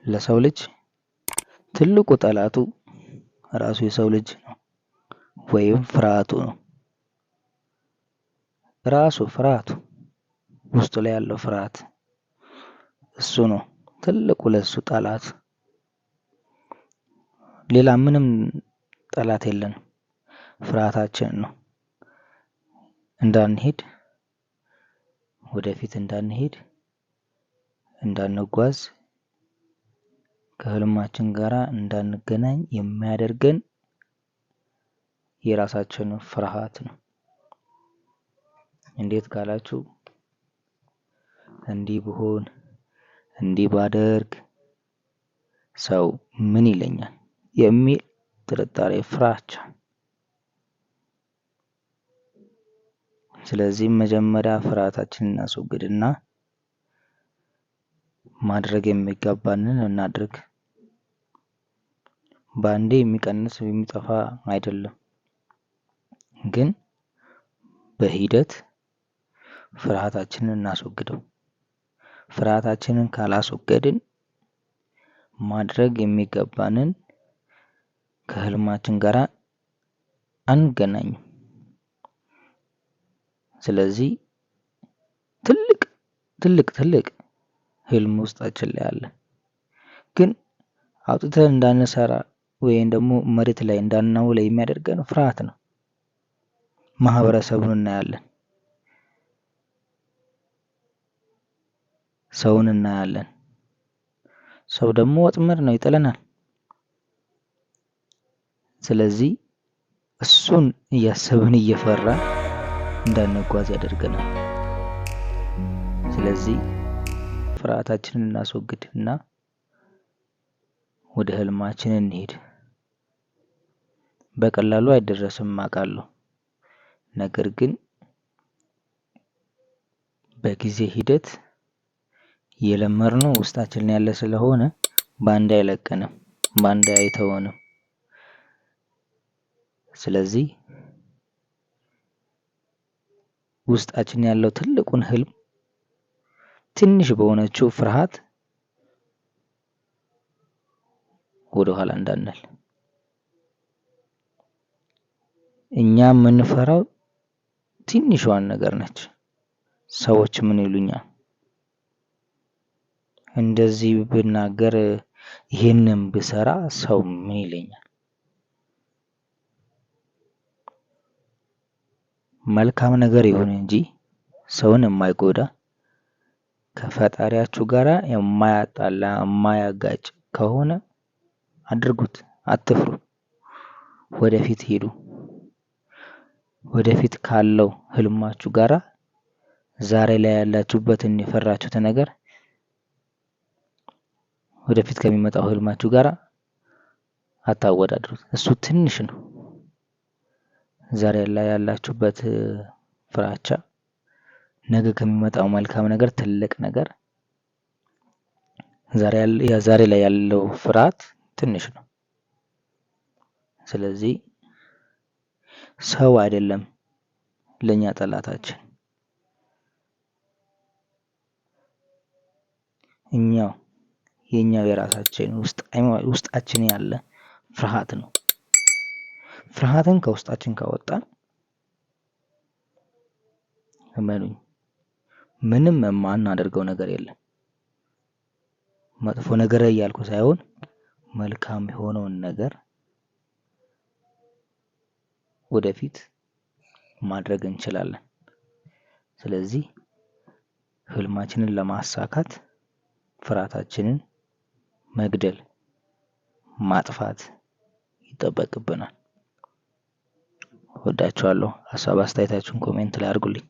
ለሰው ልጅ ትልቁ ጠላቱ ራሱ የሰው ልጅ ነው ወይም ፍርሃቱ ነው። ራሱ ፍርሃቱ ውስጡ ላይ ያለው ፍርሃት እሱ ነው ትልቁ ለሱ ጠላት። ሌላ ምንም ጠላት የለንም፣ ፍርሃታችን ነው። እንዳንሄድ፣ ወደፊት እንዳንሄድ፣ እንዳንጓዝ፣ ከህልማችን ጋራ እንዳንገናኝ የሚያደርገን የራሳችን ፍርሃት ነው። እንዴት ካላችሁ እንዲህ ብሆን፣ እንዲህ ባደርግ ሰው ምን ይለኛል የሚል ጥርጣሬ፣ ፍራቻ። ስለዚህ መጀመሪያ ፍርሃታችንን እናስወግድና ማድረግ የሚገባንን እናድርግ። በአንዴ የሚቀንስ የሚጠፋ አይደለም፣ ግን በሂደት ፍርሃታችንን እናስወግደው። ፍርሃታችንን ካላስወገድን ማድረግ የሚገባንን ከህልማችን ጋር አንገናኝም። ስለዚህ ትልቅ ትልቅ ትልቅ ህልም ውስጣችን ላይ አለ፣ ግን አውጥተን እንዳንሰራ ወይም ደግሞ መሬት ላይ እንዳናውለ የሚያደርገን ፍርሃት ነው። ማህበረሰቡን እናያለን፣ ሰውን እናያለን። ሰው ደግሞ ወጥመድ ነው፣ ይጥለናል። ስለዚህ እሱን እያሰብን እየፈራን እንዳንጓዝ ያደርገናል። ስለዚህ ፍርሃታችንን እናስወግድ እና ወደ ህልማችን እንሂድ። በቀላሉ አይደረስም አውቃለሁ። ነገር ግን በጊዜ ሂደት የለመድነው ውስጣችን ያለ ስለሆነ በአንዴ አይለቀንም፣ በአንዴ አይተወንም። ስለዚህ ውስጣችን ያለው ትልቁን ህልም ትንሽ በሆነችው ፍርሃት ወደ ኋላ እንዳንል። እኛ የምንፈራው ትንሿን ነገር ነች። ሰዎች ምን ይሉኛል፣ እንደዚህ ብናገር፣ ይሄንን ብሰራ ሰው ምን ይለኛል? መልካም ነገር ይሁን እንጂ ሰውን የማይጎዳ ከፈጣሪያችሁ ጋራ የማያጣላ የማያጋጭ ከሆነ አድርጉት፣ አትፍሩ። ወደፊት ሂዱ። ወደፊት ካለው ህልማችሁ ጋራ ዛሬ ላይ ያላችሁበትን የፈራችሁትን ነገር ወደፊት ከሚመጣው ህልማችሁ ጋራ አታወዳድሩት። እሱ ትንሽ ነው። ዛሬ ላይ ያላችሁበት ፍራቻ ነገ ከሚመጣው መልካም ነገር ትልቅ ነገር ዛሬ ላይ ያለው ፍርሃት ትንሽ ነው። ስለዚህ ሰው አይደለም ለኛ ጠላታችን፣ እኛው የኛው የራሳችን ውስጣችን ያለ ፍርሃት ነው። ፍርሃትን ከውስጣችን ካወጣን እመኑኝ ምንም የማናደርገው ነገር የለም። መጥፎ ነገር እያልኩ ሳይሆን መልካም የሆነውን ነገር ወደፊት ማድረግ እንችላለን። ስለዚህ ህልማችንን ለማሳካት ፍርሃታችንን መግደል ማጥፋት ይጠበቅብናል። እወዳችኋለሁ። ሀሳብ አስተያየታችሁን comment ላይ አድርጉልኝ።